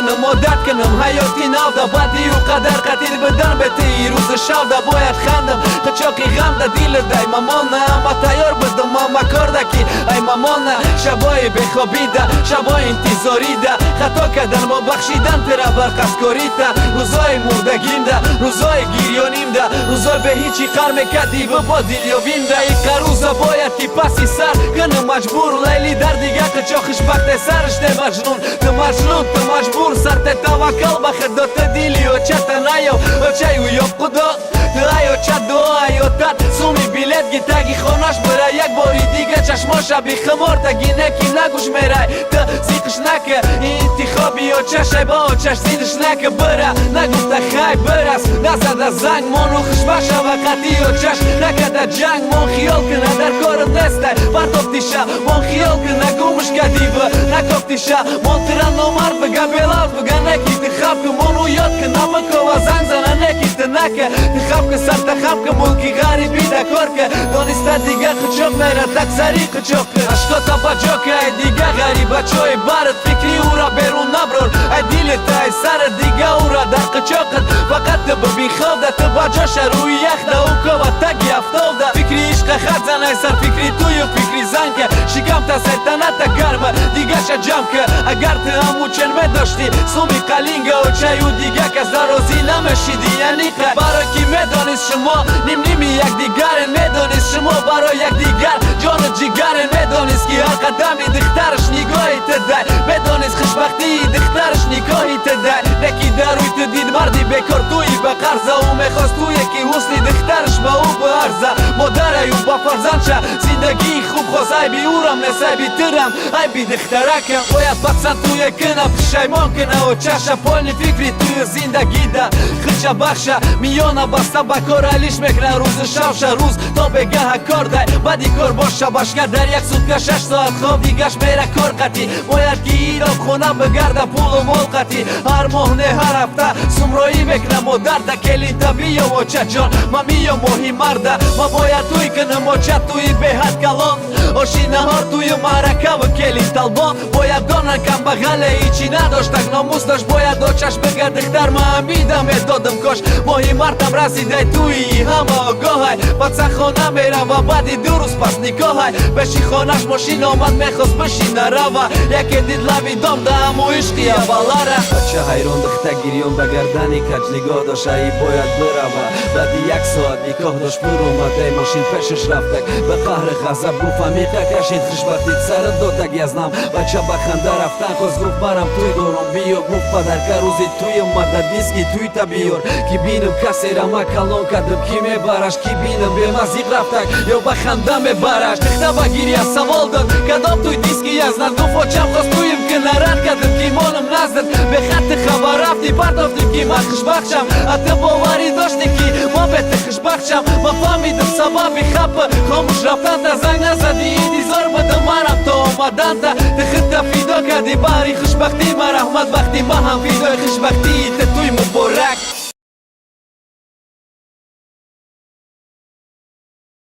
Кунам, одат кунам ҳаёти навда. Баъди ӯ қадар қатил бидан бетии рӯзи шавда, бояд хандам қичоқи ғамда дили дай мамона. Ама тайёр будам, ама корда ки ай мамона. Шабои бехобида, шабои интизорида, хато кардан бо бахшидан тира бар қасдкорита, рӯзои мурдагимда, рӯзои гирёнимда, рӯзои бе ҳичи қар мекардӣ бо дилёвимда. Иқа рӯза бояд ки паси сар кунам маҷбур. Лайли дар дига қичо хушбахте сараш не маҷнун. Ту маҷнун, ту маҷбур, сарте таваккал ба худо. Ту дили очата наёб, очаю ёб худо. Ту ай оча дуо аётат суми билет ги, таги хонаш бира, як бори дига чашмоша бихумор таги неки нагӯш мерай. Ту зиқш нака, интихоби очашай, ба очаш зидш нака. Бира нагуфта хай бирас, назада занг мону хушбахт шава қатъи очаш, накада ҷанг. Мон хиёл кина, дар корат нестай, партофтиша. Мон хиёл кина, гумш кадиба накофтиша. Мон тира номард бига, белавз бига, неки ты хаб ки. Мону ёд кина, бикова, занг зана, неки ты нака. Ты хаб ки, сарта хаб ки, мулки ғарибӣ да кор ки. Дониста дига қичоқ мера таксари қичоқ ки. Ашкота ба ҷо ки, ай дига ғарибачои барат. Фикри ӯра берун наброр ай дилит, ай сарат, дига ӯра дар қичоқат. Фақат ту бибин хобда, ту ба ҷоша рӯи яхда, ӯ кова таги афтовда. Фикри ишқа хат зан ай сар, фикри тую фикри занка. Шикамта сайтаната гарма, дигаша ҷамъ ка. Агар ту ҳамучен медоштӣ суми қалинга, очаю дига кас дарозӣ намешиди яниқа. Барои ки медонист, шумо нимними якдигаре, медонист, шумо барои якдигар ҷону ҷигаре, медонист, ки ҳар қадами духтараш нигоҳи ту дай, медонист, хушбахтии духтараш никоҳи ту дай. Неки дар рӯи ту дид марди бекор туи ба қарза. Ӯ мехост туе ки ҳусни духтараш ба ӯ баарза. Модараю ба фарзандша зиндагии хуб хост. Айби ӯрам нест, айби тирам, айби духтаракам. Бояд пасан туе кина, пушаймон кина очаша, полный фикри тую зиндагида хича бахша. Миёна баста ба кор алиш мекна, рӯзи шавша, рӯз то бегаҳа кор дай, баъди кор боша башка. Дар як сутка 6 соат хоб, дигаш мера кор қатӣ. Бояд ки ироб хона бигарда, пулу мол қатӣ. Ҳар моҳ не, ҳар ҳафта сумроӣ мекна модарда. Келинта биё, очаҷон, ма миё моҳи марда. Ма бояд туй кунам, оча, туи беҳад калон, оши наҳор, тую маъракаву келин талбон. Бояд донан, камбағале ҳичи надоштак, номус дошт. Бояд очаш бига: «Духтар, ма амида медодам кош». Моҳи мартам расидай, туи ҳама огоҳай. Паца хона мерава баъди 2 рӯз пас никоҳай. Пеши хонаш мошин омад, мехост бишина рава, яке дид лаби дом да ҳаму ишқи аввалара. Бача ҳайрон, духта гирён, ба гардани каҷ нигоҳ дошт, аи бояд бирава. Баъди як соат никоҳ дошт, биромадай мошин пешаш рафтак. Ба қаҳри ғазаб гуфт: «Амиқа кашид, хушбахтит сарат додак язнам». Бача ба ханда рафтан хост, гуфт: «Барам туй дорум, биё». Гуфт: «Падарка, рӯзи туй омада, диски туйта биёр, ки бинам касера ма калон кардам, ки мебараш, ки бинам бемазиқ рафтак ё ба ханда мебараш». Духта ба гиря савол дод: «Кадом туй, диски язнад?» Гуфт: «Очам хост туем ки нарад кардам, ки монам наздад. Бехатти хабар рафтӣ, партофтӣ, ки ман хушбахтшам, а ту боварӣ доштӣ, ки ман бе ту хушбахтшам. Ман фаҳмидам сабаби хапа хомӯш рафтанта, занг назадӣ, интизор будам манам то омаданта. Ту худта фидо кардӣ баҳри хушбахтӣ ма, раҳмат, бахти ма ҳам фидои хушбахтии ту. Туй муборак».